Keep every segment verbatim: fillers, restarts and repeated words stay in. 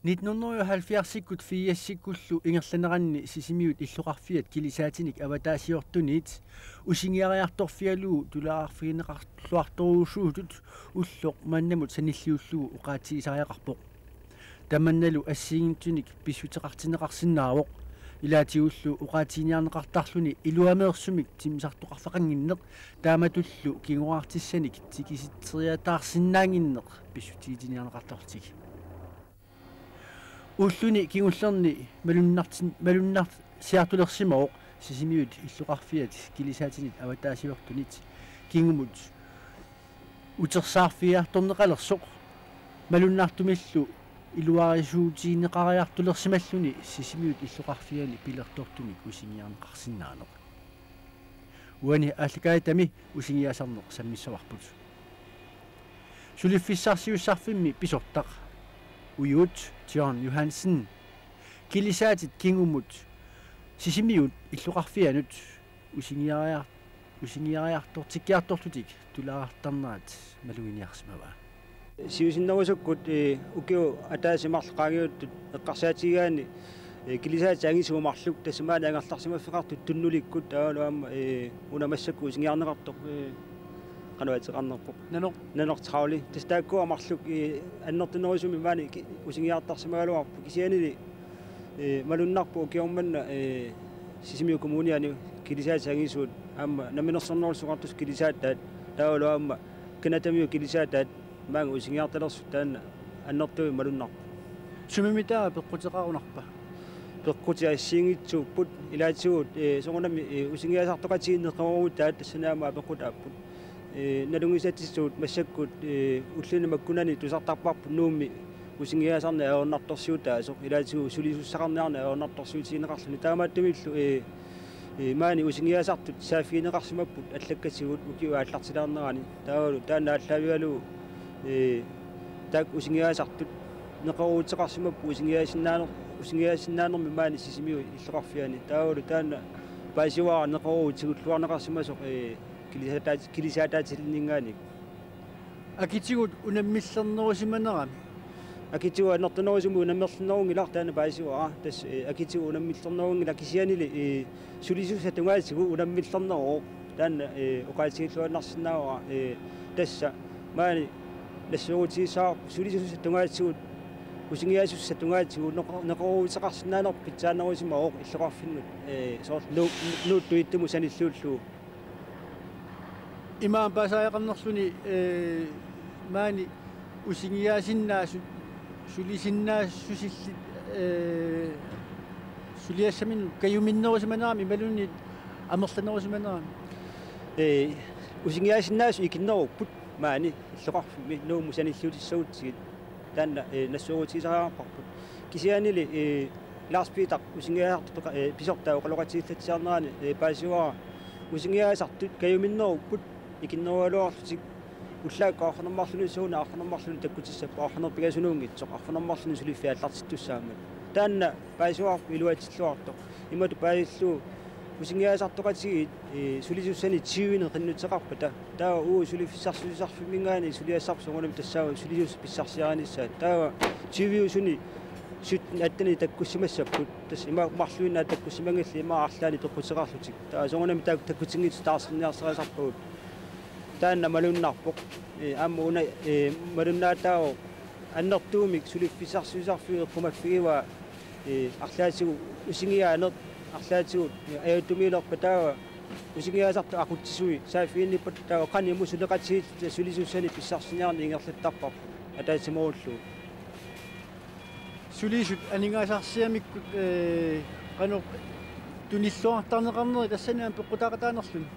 Nitten hundrede og halvfjerdsikkut firsikkullu ingerlaneranni Sisimiut illoqarfiat kilisaatinik avataasiortunit usingeriartorfigalugu tulaarfigineqarluartorujussuusutut ulloq mannamut sanilliullugu oqaatigisariaqarpoq. Tamannalu assigiinngitsunik pissuteqartinneqarsinnaavoq. Ilaatigullu oqaatiginiarneqartarluni iluameersumik timmisartoqarfeqannginneq taamatullu kingoraartissanik tikisitseriataarsinnaannginneq pissutigitiniarneqartarlutik. Ulluni kingullerni malunnartin-, malunnarsiartulersimavoq Sisimiut illoqarfiat kilisaatinit avataasiortunit kingumut utersaarfigiartorneqalersoq, malunnartumillu iluarisuutigineqariartulersimalluni Sisimiut illoqarfiani pilertortumik usinginiarneqarsinnaaneq. Uani aallakaatitami usingiasarneq sammissavarput. Suliffissarsiussarfimmi pisortaq Ujuut John Johansen kilisaatit kingumut Sisimiut illoqarfianut usingeriar-, usingeriartortikkiartorlutik tulaartarnerat maluginiarsimavaa. Siusinnerusukkut, eh, ukiut ataaseq marluk qaangiuttut eqqarsaatigigaanni, eh, kilisaatit angisuut marluk tassa maani angerlarsimaffeqartut tunnulikkut taavalu aamma, eh, una massakkut usinginiarneqartoq, eh, qanoq ateqarnerpoq. Nanoq. Nanoq Trawli. Tassa taakkua marluk, eh, annertunerusumik maani ki-, usinginiartarsimagaluarput kisiannili, eh, malunnarpoq ukioq manna, eh, Sisimiut Kommuniani kilisaatit angisuut aamma Namminersornerullutik Oqartussat kilisaataat taavalu aamma Canadamiut kilisaataat maanga usinginiartalersut taanna annertuumik malunnarpoq. Sumimitaava peqquteqarunarpa? Peqqutit assigiinngitsuupput ilaatigut, eh, soorunami, eh, usinginiasartoqatigiit neqeroorutaat tassani aamma apeqqutaapput. Eh, nalunngisatissatut massakkut, eh, ulluni makkunani tusartarparput Nuummi usinginiasarneq ajornartorsiutaasoq ilaatigut sulisussaqarniarneq ajornartorsiutigineqarluni. Taamaattumillu, eh, eh, maani usinginiasartut saaffigineqarsimapput allakkatigut ukiup aallartilaarnerani. Taavalu taanna aallaavigalugu, eh, taakku usinginiasartut neqerooruteqarsimapput usinginiaasinnaaner-, usinginiaasinnaanermik maani Sisimiut illoqarfiani. Taavalu taanna paasivara neqeroorutigulluarneqarsimasoq, eh, kilisaataat-, kilisaataatilinninngaanniit. Akitigut unammillernerusimanerami? Akitigut annertunerusumik unammillernerunngilaq taanna paasivara. Tassa, eh, akitigut unammillernerunngilaq kisiannili, eh, sulisussat tungaatigut unammillerneruvoq. Taanna, eh, oqaatigilluinnarsinnaavara, eh, tassa maani nassuerutigissavarput sulisussat tungaatigut usinginiasussat tungaatigut neqe-, neqerooruteqarsinnaanerput pitsaanerusimavoq illoqarfinnut, eh, soorlu Nuu-, Nuup Tuittumut sanilliullugu. Imaappa paasariaqarnerluni, eh, maani usinginiaasinnaasut sulisinnaassusillit, eh, suliassaminnut kajuminnerusimanerami imaluunniit amerlanerusimanerami? Eh, usinginiaasinnaasut ikinnerupput maani illoqarfimmi Nuummut sanilliutissagutsigit. Taanna, eh, nassuerutigisariaqarparput. Kisiannili, eh, Lars Peter usinginiasartoq, eh, pisortaa oqaloqatigiillatsiarnerani, eh, paasivara usinginiasartut kajuminnerupput ikinnerugaluarlutik. Ullaakkut arfineq-marlunut suuna arfineq-marlunut takkutissapput, arfineq-pingasunuunngitsoq arfineq-marlunut suliffik aallartittussaammat. Taanna paasivarput iluatsilluartoq. Imatut paasillugu usinginiasartoqatigiit, eh, sulisussanik tyvenik qinnuteqarpata. Taava uagut suliffissarsiussarfimminngaanniit suliassarput soorunami tassaavoq sulisussat pissarsiarinissaat. Taava tyveusuni sytten attenit takkussimassapput. Tassa ima marluinnaat takkussimanngillat ima arlaanni peqquteqarlutik. Taava soorunami taakku takkutinngitsut taarserniarsarisarpagut. Taanna malunnarpoq. Eh, aamma una, eh, malunnaataavoq annertuumik suliffissarsiussarfiup eqqumaffigivaa, eh, arlaatigut usinginiaaneq, arlaatigut, eh, ajattumiilerpat taava usinginiasartut aqutsisui saaffiginnippata taava qanimut suleqatigiilluta sulisussanik pissarsiniarneq ingerlattarparput ataatsimoorullugu. Sulisut aningaasarsiamikkut, eh, qanoq tunilluartarneqarneri tassani aamma peqqutaaqataanerluni?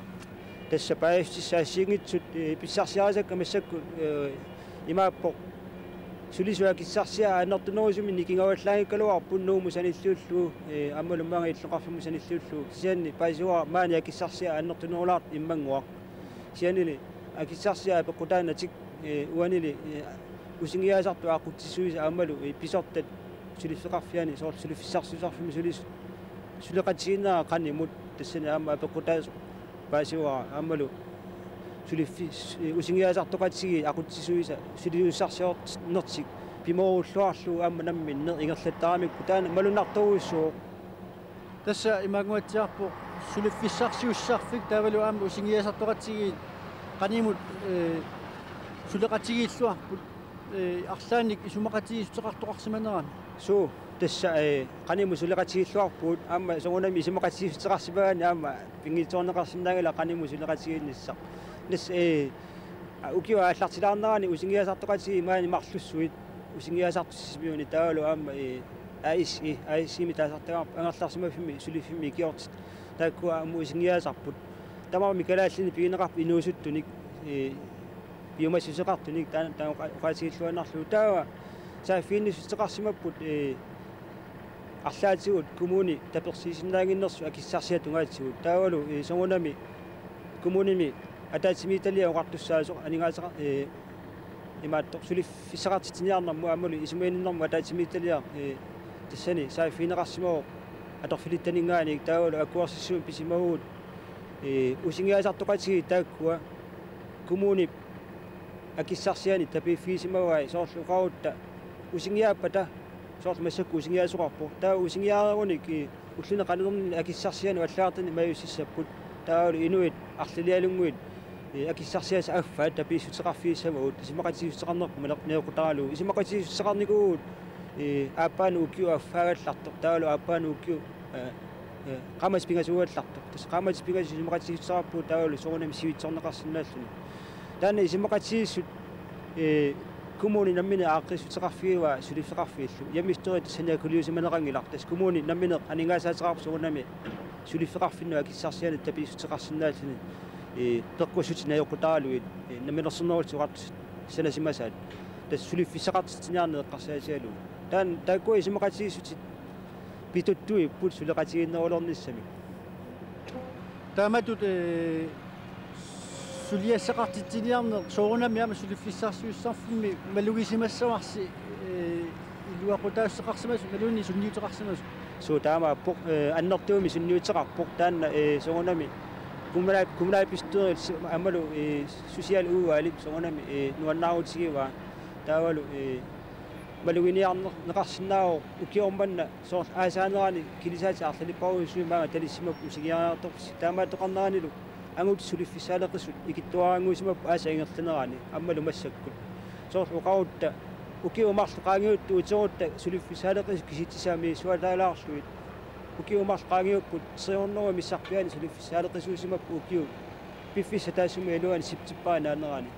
Tassa paasissutissat assigiinngitsut, eh, pissarsiarisakka massakkut, eh, imaappoq sulisut akissarsiat annertunerusumik nikingavallaanngikkaluarput Nuummut sanilliullugu, eh, aammalu maanga illoqarfimmut sanilliullugu. Kisianni paasivara maani akissarsiat annertunerulaartut immannguaq. Kisiannili akissarsiat peqqutaannatik, eh, uanili, eh, usinginiasartut aqutsisuisa aammalu, eh, pisortat suliffeqarfiani soorlu suliffissarsiussarfimmi sulisut suleqatigiinnerat qanimut tassani aamma apeqqutaasoq paasivara aammalu suliffi-, eh, usinginiasartoqatigiit aqutsisuisa sulisussarsiornertik pimoorulluarlugu aamma namminneq ingerlattaramikku taanna malunnartorujussuuvoq. Tassa imaanguatsiarpoq suliffissarsiussarfik taavalu aamma usingiasartoqatigiit qanimut, ee, suleqatigiilluarput, ee, arlaannik isumaqatigiissuteqartoqarsimanerani. Suu, tassa, ee, qanimut suleqatigiilluarpugut aamma soorunami isumaqatigiissuteqarsimagaanni aamma pinngitsoorneqarsinnaanngilaq qanimut suleqatigiinnissaq. Tassa, ee, ukioq aallartilaarnerani usingiasartoqatigiit maani marlussuit usingiasartut Sisimiuni taavalu aamma, ee, A S I, A S I-mi taasartagarput angerlarsimaffimmi suliffimmi ikiortit. Taakkua aamma usingiasarput. Tamarmik kalaallinik pigineqarput inuusuttunik, ee, piumassuseqartunik taan-, taanna oqa-, oqaatigilluinnarlugu. Taava saaffiginnissuteqarsimapput, ee, arlaatigut kommuni tapersiisinnaannginnersut akissarsiat tungaatigut. Taavalu, ee, soorunami kommunimi ataatsimiititaliaq oqartussaasoq aningaasaqa-, ee, imaattoq suliffissaqartitsiniarnermut aammalu isumaginninnermut ataatsimiititaliaq, ee, tassani saaffigineqarsimavoq atorfilittaninngaanniit taavalu akuersissummik pisimavugut, ee, usingiasartoqatigiit taakkua kommunip akissarsianik tapiiffigisimavai soorlu oqarutta usingiaappata soorlu massakkut usingiaasoqarpoq. Taava usingiaarerunik, ee, ulluni qaninnerni akissarsianut allagartani majussissapput. Taavalu inuit arlalialunnguit, ee, akissarsiassat affaat tapiissuteqarfigissavagut isumaqatigiissuteqarnerput maleq-, najoqqutaralugu. Isumaqatigiissuteqarnikuuvugut, ee, aappaanut ukiup affaagallartoq. Taavalu aappaanut ukiup, ee, ee, qaammatit pingasuugallartoq. Tassa qaammatit pingasut isumaqatigiissuteqarpugut taavalu soorunami sivitsorneqarsinnaalluni. Taanna isumaqatigiissut, ee, kommuni nammineq aaqqissuteqarfigivaa suliffeqarfiillu. Hjemmestyrip tassani akuliusimaneqanngilaq. Tassa kommuni nammineq aningaasaateqarpoq soorunami suliffeqarfinnut akissarsianik tapiissuteqarsinnaalluni, ee, peqqussutit najoqqutaralugit, ee, Namminersornerullutik Oqartussat sanasimasaat. Tassa suliffissaqartitsiniarneq eqqarsaatigalugu. Taanna taakkua isumaqatigiissutit pituttuipput suleqatigiinnerulernissamik. Taamatut, ee, suliassaqartitsiniarneq soorunami aamma suliffissarsiussarfimmi malugisimassavarsi, ee, iluaqutaassuteqarsimasoq imaluunniit sunniuteqarsimasoq. Suu taamaappoq, ee, annertuumik sunniuteqarpoq taanna, ee, soorunami kommunal-, kommunalbestyrelse aammalu, ee, socialudvalgip soorunami, ee, nuannaarutigivaa taavalu, ee, maluginiarneqarsinnaavoq ukioq manna soorlu aasaanerani kilisaatit arlalipparujussuit maanga talissimapput usingiariartortut. Taamaattoqarneranilu angutit suliffissaaleqisut ikittuaraannguisimapput aasap ingerlanerani aammalu massakkut. Soorlu oqarutta ukiut marluk qaangiuttut uterutta suliffissaaleqisut kisitsisaat misissuataalaarlugit. Ukiut marluk qaangiupput tre hundrede missarpiaani suliffissaaleqisuusimapput ukiut piffissap taassuma iluani septembarip naanerani.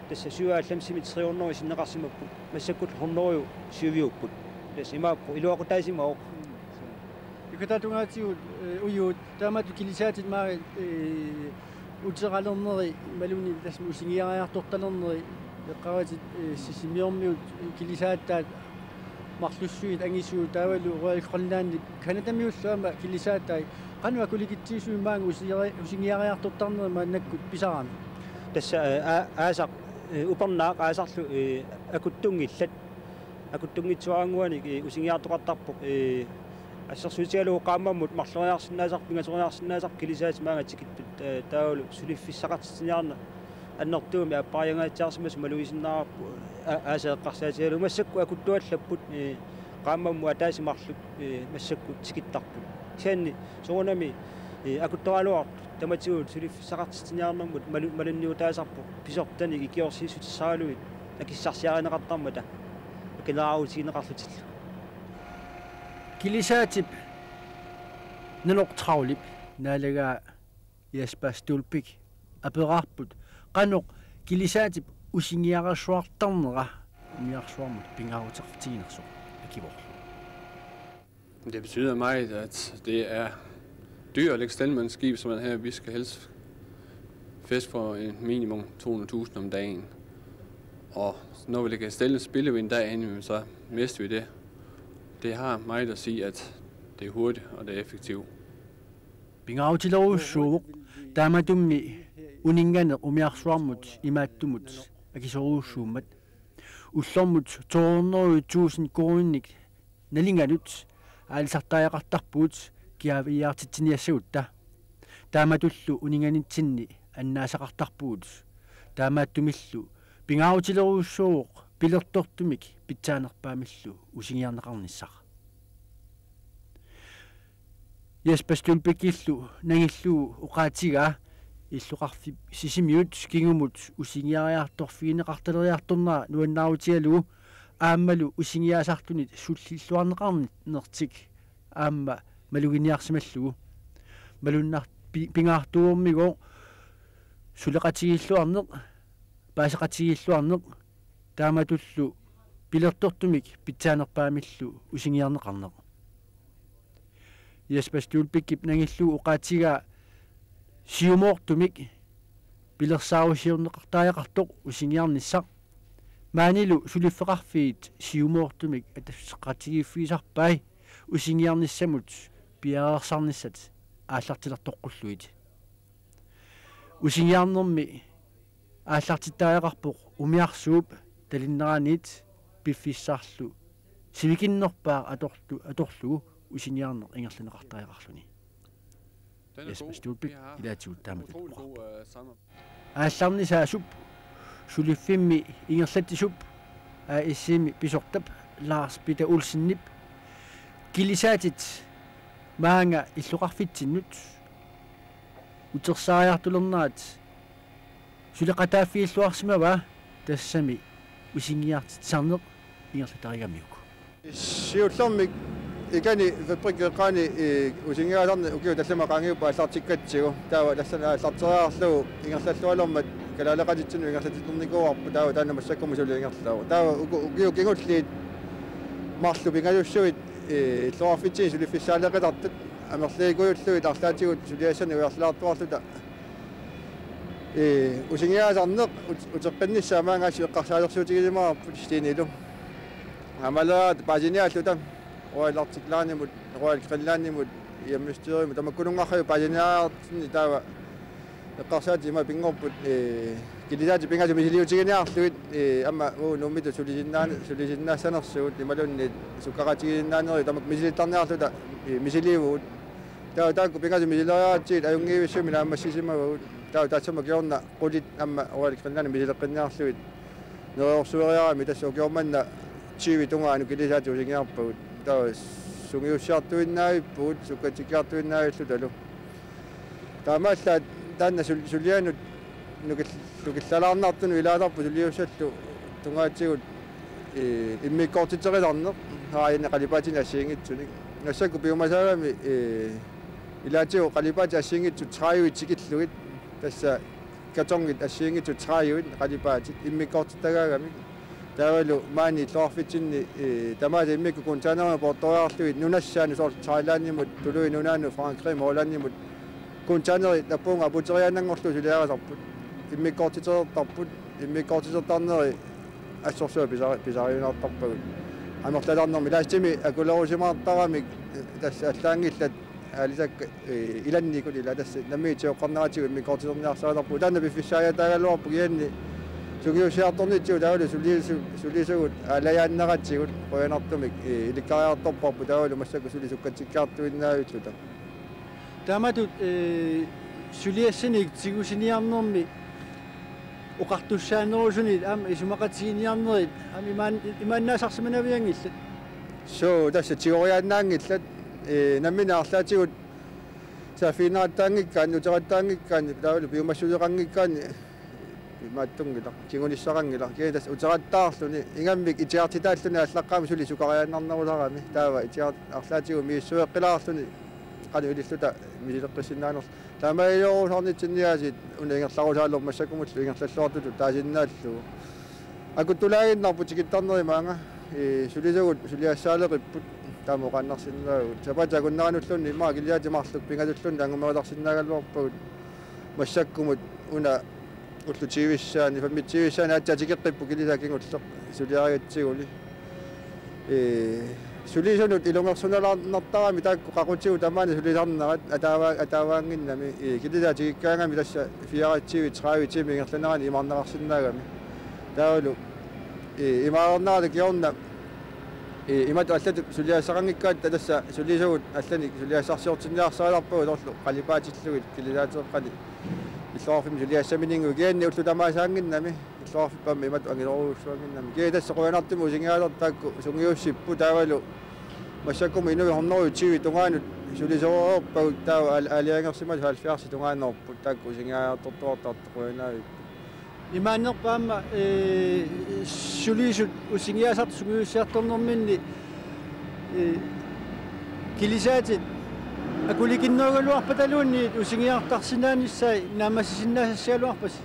Tassa syvoghalvfemsimi tre hundrede sinneqarsimapput. Massakkut hundrede syviupput. Tassa imaappoq iluaqutaasimavoq. Pikkataatungaatigut, ee, ujuut, taamatut kilisaatit maanga, ee, uteralerneri, imaluunniit tassa usingiariartortalerneri, eqqaavatit, ee, Sisimiormiut kilisaataat marlussuit angisuut taavalu Royal Greenlandip Canadamiullu aamma kilisaatai, qanoq akulikitsigisumik maanga usiari-, usingiariartortarneri maannakkut pisarami? Tassa, ee, aa-, aasaq, ee, upernaaq aasarlu, ee, akuttunngillat. Akuttunngitsuaraannguanik, ee, usingiartoqartarpoq, ee, assersuutigalugu qaammammut marloriarsinnaasarput, pingasoriarsinnaasarput kilisaatit maanga tikittut, ee, taavalu suliffissaqartitsiniarneq annertuumik aappariangaatsiarsimasoq malugisinnaavarput, aa-, aasap eqqarsaatigalugu massakkut akuttuallapput, ee, qaammammut ataaseq marluk, ee, massakkut tikittarput. Kisianni soorunami, ee, akuttoraluartut tamatigut suliffissaqartitsiniarnermut malu-, malunniutaasarpoq pisortanik ikiorsiissutissaraluit akissarsiarineqartarmata akileraarutigineqarlutillu. Kilisaatip nanoq Traulip naalagaa Jesper Stolbæk aperaarput qanoq kilisaatip usingiarasuartarnera umiarsuarmut pingaaruteqartiginersoq akivorlu. Det betyder meget, at det er dyrt at lægge stalde med en skib, som man her. Vi skal helst fiske for en minimum to hundrede tusind om dagen. Og når vi lægger stalde, spilder vi en dag ind, så mister vi det. Det har meget at sige, at det er hurtigt, og det er effektivt. Pingaarutilerujussuuvoq taamatut uninnganeq umiarsuarmut imaattumut akisoorujussuummat. Ullormut to hundrede tusind koruuninik nalinganut aalisartariaqartarpugut kiaviaartitsiniassagutta. Taamatullu uninnganitsinni annaasaqartarpugut. Taamaattumillu pingaarutilerujussuuvoq pilertortumik pitsaanerpaamillu usingiarneqarnissaq. Jesper Stulbækillu nangillugu oqaatigaa illoqarfik Sisimiut kingumut usingiariartorfigineqartaleriartornera nuannaarutigalugu aammalu usingiaasartunit sullilluarneqarnertik aamma maluginiarsimallugu. Malunnar-, pi-, pingaartuummigooq suleqatigiilluarneq, paaseqatigiilluarneq, taamatullu pilertortumik pitsaanerpaamillu usingiarneqarneq. Jesper Stulbækip nangillugu oqaatigaa siumoortumik pilersaarusiorneqartariaqartoq usingiarnissaq. Maanilu suliffeqarfiit siumoortumik atassuteqatigiiffigisarpai usingiarnissamut piareersarnissat aallartilertoqqullugit. Usingiarnermi aallartittariaqarpoq umiarsuup talinneraniit piffissarlu sivikinnerpaaq atorlu-, atorlugu usingiarneq ingerlanneqartariaqarluni. Jesper Stulbæk ilaatigut taamatut oqarpoq. Aallarnisaasup suliffimmi ingerlatsisup A S-imi pisortap Lars Peter Olsenip kilisaatit maanga illoqarfitsinnut utersaariartulernerat suleqataaffigilluarsimavaa, tassami usingiartitsisarneq ingerlatarigamiuk. Siullermik ikani fabrikkip eqqaani, ee, usingiaasarneq ukiut tallimat qaangiupput aallartikkatsigu. Taava tassani aallarteriarlugu ingerlalluarmat kalaaleqatitsinnut ingerlatiternikuuarput, taava taanna massakkumut suli ingerlavoq. Taava uku-, ukiut kingulliit marluk pingasussuit, ee, illoqarfitsinnit suliffissaaleqitartut amerligujullugit arlaatigut suliassanik ujarlaartuarluta, ee, usingiaasarneq ut-, uteqqinnissaa maanga assut eqqarsaalersuutigisimavarput Stenilu. Aamma paasiniaalluta Royal Arctic Line-imut, Royal Greenland-imut, hjemmestyremut, tamakkununngarlugu paasiniaartinni taava eqqarsaatigaa pinngorput, ee, kilisaatit pingasut misiliutiginiarlugit, ee, aamma uagut Nuummitut sulisinnaani-, sulisinnaassanersugut imaluunniit sukkaqatigiinnaanerit tamakku misilittarniarluta, ee, misiliivugut. Taava taakku pingasut misileriaratsigit ajunngivissumik naammassisimavagut. Taava taassuma kingorna qulit aamma Royal Greenlandimi misileqqinniarlugit neriorsueriarami, tassa ukioq manna tyve tungaanut kilisaatit usingiarpagut. Taava sungiussiartuinnavippugut, sukkatsikkiartuinnavillutalu. Taamaallaat taanna sul-, sulianut nukil-, nukillalaarnartunut ilaasarput suliussallu tungaatigut, ee, immikkoortiterisarneq, aajuna qalipaatinik assigiinngitsunik. Massakkut piumasaagami, ee, ilaatigut qalipaatit assigiinngitsut tredive tikillugit, tassa kartonit assigiinngitsut tredive qalipaatit immikkoortitagaagamik. Taavalu maani illoqarfitsinni, ee, tamaasa immikkut containerimut poortoriarlugit nunassaanut, soorlu Thailandimut, Tuluit Nunaannut, Frankrigimut, Hollandimut containerit nappuunga apuuteriaannanngorlugit suliarisarput. Immikkoortitertarput, immikkoortitertarneri assorsuaq pisari-, pisariumaartarpagut. Amerlatarnermi laastimi akulerusimaartaramik, ee, tassa allaanngillat aalisakkat, ee, ilannikut ila tassa nammineq sioqqarneratigut immikkoortiterniarsarisarput. Taanna piffissaajaataagaluarpoq kisianni sungiussiartornitsigut taavalu sulisu-, sulisugut aalajaanneratigut qujanartumik, ee, ilikkariartorparput taavalu massakkut suli sukkatsikkiartuinnavilluta. Taamatut, ee, suliassanik tigusiniarnermi oqartussaanerusunit aamma isumaqatiginiarnerit aamma imaan-, imaannaasarsimanavianngillat? Suu, tassa tigoriaannaanngillat, ee, nammineq arlaatigut saaffigineqattaanngikkaanni, uteqattaanngikkaanni, taavalu piumassuseqanngikkaanni imaattunngilaq, kingunissaqanngilaq. Kisianni tassa uteqattaarluni, ingammik itigartitaalluni aallaqqaammut suli sukariaannarnerusarami. Taava itigar-, arlaatigut misissueqqilaarluni qanoq ililluta misileqqissinnaanerluta. Taamaaliorusaarnitsinni aasiit una ingerlarusaalermat massakkut ingerlalluartutut taasinnaallugu. Akuttulaaginnarput tikittarneri maanga, ee, sulisugut suliassaaleqipput taama oqaannarsinnaavugut. Sapaatip akunneranulluunniit maanga kilisaatit marluk pingasulluunniit angumeriarsinnaagaluarpagut. Massakkumut una ullut tyvissaanni, femogtyvissaanni aatsaat tikeqqipput kilisaat kingulleq suliarigitsiguli. Ee, sulisunut ilungersunalaarnartarami taakku qaqutigut tamaani sulisarnerat ataava-, ataavaannginnami, ee, kilisaat tikikkaangami tassa fireogtyve tredive tiimit ingerlanerani imaarneqarsinnaagami. Taavalu, ee, imaareernerata kingorna, ee, imatut allatut suliassaqanngikkaat tassa sulisugut allanik suliassarsiortinniarsarisarpagut soorlu qalipaatillugit kilisaateeqqani Illoqarfimmi suliassamininnguit kisianni ullut tamaasaannginnami, illoqarfipput aamma imatut anginerujussuannginnami. Kisianni tassa qujanartumik usingiaasartut taakku sungiussipput taavalu massakkumut inuit hundrede tyve tungaanut sulisoreerpagut taava aal-, aalajangersimasut halvfjerds tungaanneerput taakku usingiaasartortuartartut qujanaavipput. Imaannerpa aamma, ee, sulisut usingiaasartut sungiussiartornerminni, ee, kilisaatit akulikinnerugaluarpataluunniit usingiartarsinnaanissaat naammassisinnaagaluarpasi?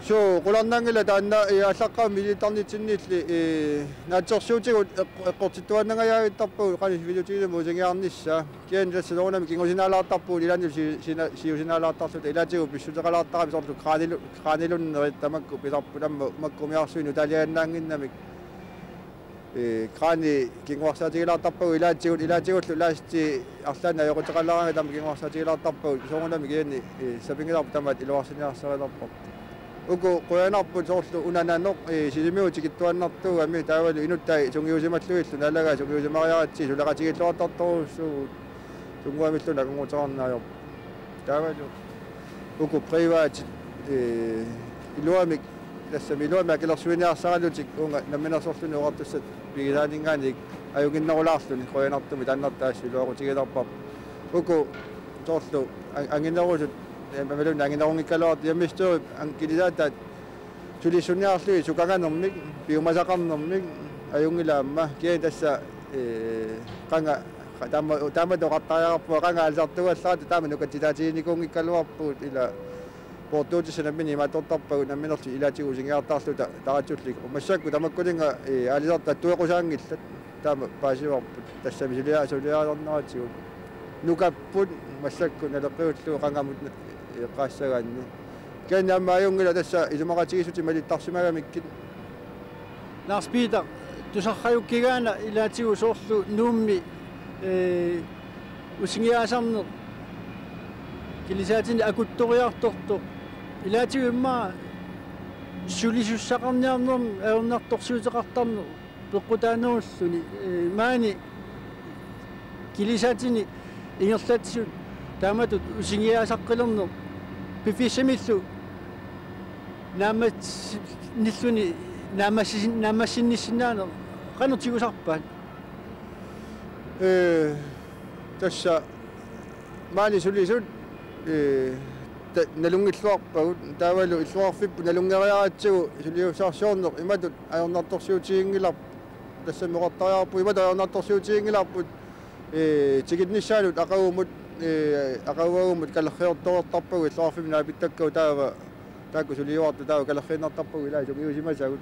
Suu, qularnanngilaq taanna, ee, aallaqqaammut misiliittarnitsinnilli, ee, naatsorsuutigut eq-, eqqortittuaannangajaavittarpagut qanoq sivilutigilumi usingiarnissaa. Kisianni tassa soorunami kingusinaalaartarpugut ilaanni si-, sina-, siusinaalaartarluta ilaatigut pissuteqalaartarami soorlu kraanilu-, kraanilunnerit tamakku pisarput aamma makku umiarsuit nutaaliannaannginnamik. Ee, kraani kinguarsaatigilaartarpagut ilaatigut, ilaatigullu laastii arlaannik ajoquteqalaaraangat taama kinguarsaatigilaartarpagut soorunami kisianni, ee, sapinngilarput tamaat iluarsiniarsarilerparput. Uku qujanarput soorlu una nanoq, ee, Sisimiut tikittuaannartuugami taavalu inuttai sungiusimallugillu naalagaat sungiusimariaratsigit suleqatigiilluartartorujussuuvugut, sunnguamilluunniit akornuteqarneq ajorput. Taavalu uku privaatit, ee, iluamik, tassami iluamik akilersuiniarsaralutik uunga Namminersorlutik Oqartussat pigisaaninngaanniit ajunnginnerulaarluni qujanartumik taannartaa iluaqutigilerparput. Uku soorlu a-, anginerusut, ee, imaluunniit anginerunngikkaluartut hjemmestyrep an-, kilisaataat sulisuniarlugit sukanganermik, piumasaqarnermik, ajunngilaq aamma. Kisianni tassa, ee, qanga, qa-, taama, taamatut oqartariaqarpunga qanga aalisartuugallarata taama nukatsitaatiginikuunngikkaluarpugut ila poortuutissat nammineq imaattortarpagut namminerlu ilaatigut usingiartarluta taratsullik. Massakkut tamakkuninnga, ee, aalisartut attueqqusaanngillat. Taama paasivarput tassami sulia-, suliaasarneratigut. Nukapput massakkut naleqqiullugu qangamut eqqaassagaanni. Kisianni aamma ajunngilaq tassa isumaqatigiissutit malittarsimagamikkit. Lars Peter, tusarrajukkigaana ilaatigut soorlu Nuummi, ee, usingiaasarneq kilisaatini akuttoriartortoq. Ilaatigut immaqa sulisussaqarniarnermik ajornartorsiuteqartarneq peqqutaanerulluni, ee, maani kilisaatini ingerlatsisut taamatut usingiaasaqqilerneq piffissamillu naammassinnilluni naammassi-, naammassinnissinnaaneq qanoq tigusarpaat? Ee, tassa maani sulisut, ee, ta-, nalunngilluarpagut taavalu illoqarfipput nalunngeriaratsigu suliussarsiorneq imatut ajornartorsiutiginngilarput. Tassami oqartariaqarpugut imatut ajornartorsiutiginngilarput, ee, tikinnissaanut aqagumut, ee, aqaguagumut kalerriortoreertarpagut illoqarfimmi naapittakkagut taava taakku suliuartut taava kalerriinnartarpagut ilaat sungiusimasagut.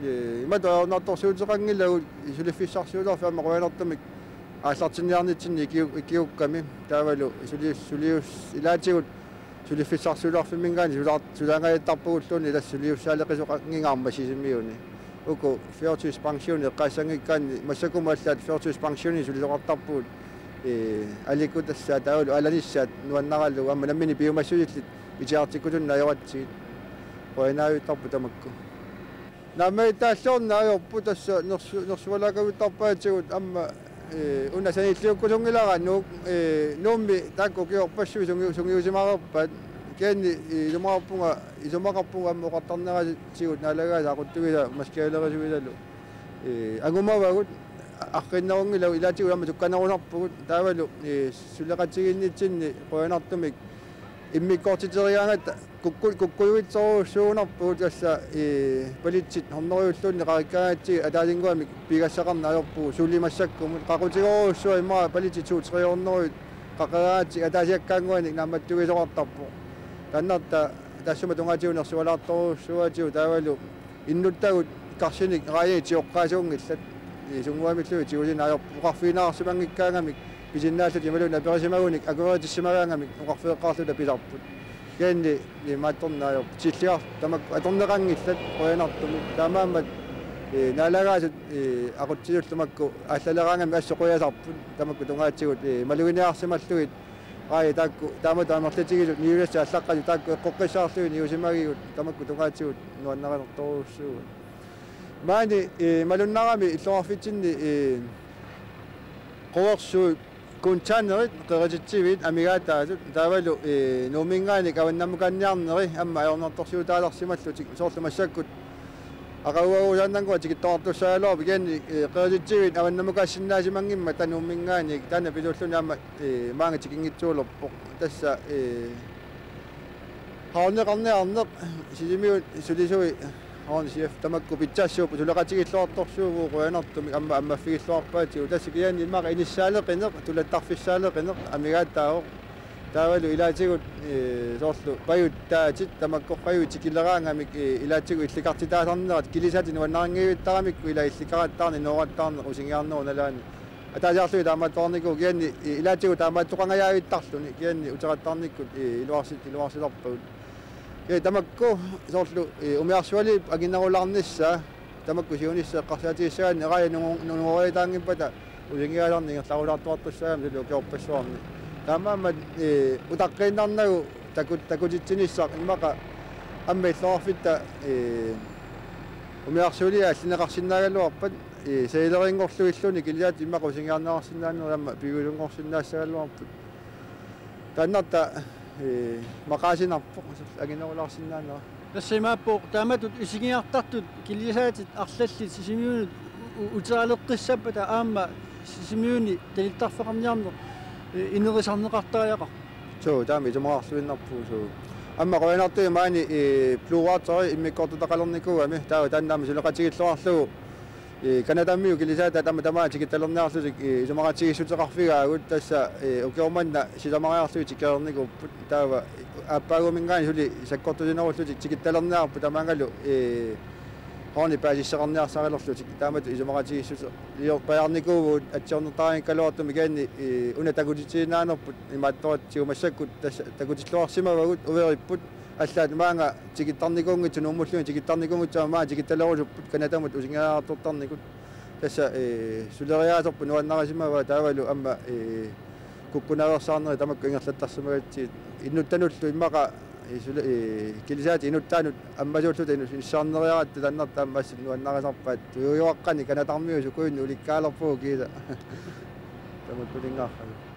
Ee, imatut ajornartorsiuteqanngilagut suliffissarsiulerfik aamma qujanartumik aallartinniarnitsinni ikiu-, ikiukkami taavalu suli-, sulius-, ilaatigut suliffissarsiulerfimminngaanniit sulaar-, sulaangajattarpagulluunniit tassa suliussaaleqisoqanngingaarmat Sisimiuni. Uku førtidspensioni eqqaassanngikkaanni massakkumut allaat førtidspensioni sulisoqartarpugut, ee, alikkutassat taavalu aalanissaat nuannaralugu aamma nammineq piumassusillit itigartikkusunnit ajoratsigit. Qujanaaviittarput tamakku. Naammagittaalliorneq ajorput tassa nersu-, nersualaakavittarpaatigut aamma, ee, una sanilliukkusunngilara Nuuk, ee, Nuummi taakku ukiorpassuit sungiu-, sungiusimareerpaat. Kisianni, ee, isumaqarpunga, isumaqarpunga aamma oqartarneratigut naalagaasa aquttuisa maskialerisuisalu, ee, angumavagut, arriinnerunngillat ilaatigut aamma sukkanerusarpugut taavalu, ee, suleqatigiinnitsinni qujanartumik immikkoortiterigaangatta kukku-, kukkujuitsorujussuugunarpugut tassa, ee, palitsit hundredeulluunniit qaqikkaangatsigit ataasinnguamik pigassaqarneq ajorpugut suli massakkumut. Qaqutigerujussuaq immaqa palitsit to-tre hundredet qaqeraangatsigit ataasiakkaannguanik naammattugisoqartarpoq. Taannartaa taassuma tungaatigut nersualaartorujussuuatigut taavalu innuttagut karsinik raajanik sioqqaasuunngillat. Ee, sunnguamilluunniit tigusineq ajorput oqarfigineqarsimanngikkaangamik pisinnaallutik imaluunniit aperisimagunik akueritissimagaangamik oqarfigeqqaarluta pisarput. Kisianni imaattorneq ajorput. Tilliartut tamakku atorneqanngillat qujanartumik. Taamaammat, ee, naalagaasut, ee, aqutsisullu makku aallaleraangamik assut qujasarput. Tamakku tungaatigut, ee, maluginiarsimallugit. Ai, taakku taamatut amerlatigisut niulassi allaqqasut taakku eqqoqqissaarlugit niusimagigut tamakku tungaatigut nuannarinertorujussuugut. Maani, ee, malunnarami illoqarfitsinni, ee, quersuit Containerit qerititsivit amigaataasut taavalu, ee, Nuumminngaanniit avannamukaanniarneri aamma ajornartorsiutaalersimallutik soorlu massakkut aqaguaruusaannanngua tikittoqartussaagaluarput kisianni, ee, qerititsivit avannamukaassinnaasimanngimmat taava Nuumminngaanniit taanna pisuulluni aamma, ee, maanga tikinngitsuulerpoq. Tassa, ee, havneqarniarneq Sisimiut sulisui havn C F tamakku pitsassuupput suleqatigilluartorsuuvugut qujanartumik aamma ammaffigilluarpaatigut tassa kisianni immaqa inissaaleqineq tulattarfissaaleqineq amigaataavoq. Taavalu ilaatigut, ee, soorlu pajuttaatit tamakkorpaajuit tikileraangamik, ee, ilaatigut illikartitaasarnerat kilisaatit nuannarinngivittaramikku ila illikarattaarneq noorattaarneq usingiarnerup nalaani. Ataasiarlugit taamaattoqarnikuuvoq kisianni, ee, ilaatigut taamaattoqangajaavittarluni kisianni uteqattaarnikkut, ee, iluarsi-, iluarsilerpagut. Kisianni tamakku soorlu, ee, umiarsualiip anginerulaarnissaa tamakku siunissaq eqqarsaatigissagaanni raajat nungu-, nungureertaanngippata usingiaasarneq ingerlarusaartuartussaagami suli ukiorpassuarni. Taamaammat, ee, utaqqiinnarnagu taku-, takutitsinissaq immaqa aamma illoqarfitta, ee, umiarsualiaq allineqarsinnaagaluarpat, ee, sejleringorluilluunniit kilisaatit immaqa usingiarneqarsinnaaneri aamma piviusunngorsinnaassagaluarput. Taannartaa, ee, maqaasinarpoq anginerulaarsinnaanera. Tassa imaappoq taamatut isingiartartut kilisaatit arlallit Sisimiunut u-, u-, uteraleqqissappata aamma Sisimiuni talittarfeqarniarneq, ee, inerisarneqartariaqarpoq. Suu, taama isumaqarluinnarpugut suu. Aamma qujanartumik maani, ee, Blue Wateri immikkoortutaqalernikuugami taava taanna aamma suleqatigilluarlugu, ee, Canadamiut kilisaataat aamma tamaat tikittalerniarlutik, ee, isumaqatigiissuteqarfigaagut tassa, ee, ukioq manna sisamariarlugit tikilernikuupput taava aappaaguminngaanniit suli sakkortusinerullutik tikittalerniarput tamaangalu, ee, havnit paasisseqarniarsarilerlutik taamatut isumaqatigiissuteqarfigiuarnikuuvugut atsiornertaraangakkit kisianni, ee, una takutitsiinnaanerput imaattoq tigumassakkut tassa takutilluarsimavagut uveripput allaat maanga tikittarnikuunngitsut Nuummullugit tikittarnikuunngitsut aamma maanga tikittalerusupput Canadamut usingiartortarnikut. Tassa, ee, suleriaaserput nuannarisimavaa taavalu aamma, ee, kukkunaveersaarnerit tamakku ingerlattarsimagatsigit. Innuttanullu immaqa, ee, sule-, ee, kilisaatit inuttaannut ammasuulluta inus-, inissaarneriaratta taannartaa aamma assut nuannarisarpaat. Tujuujuaqqani Canadarmiut sukujunnut ulikkaalerpugut kiisa. Tamakkulinngaarpara.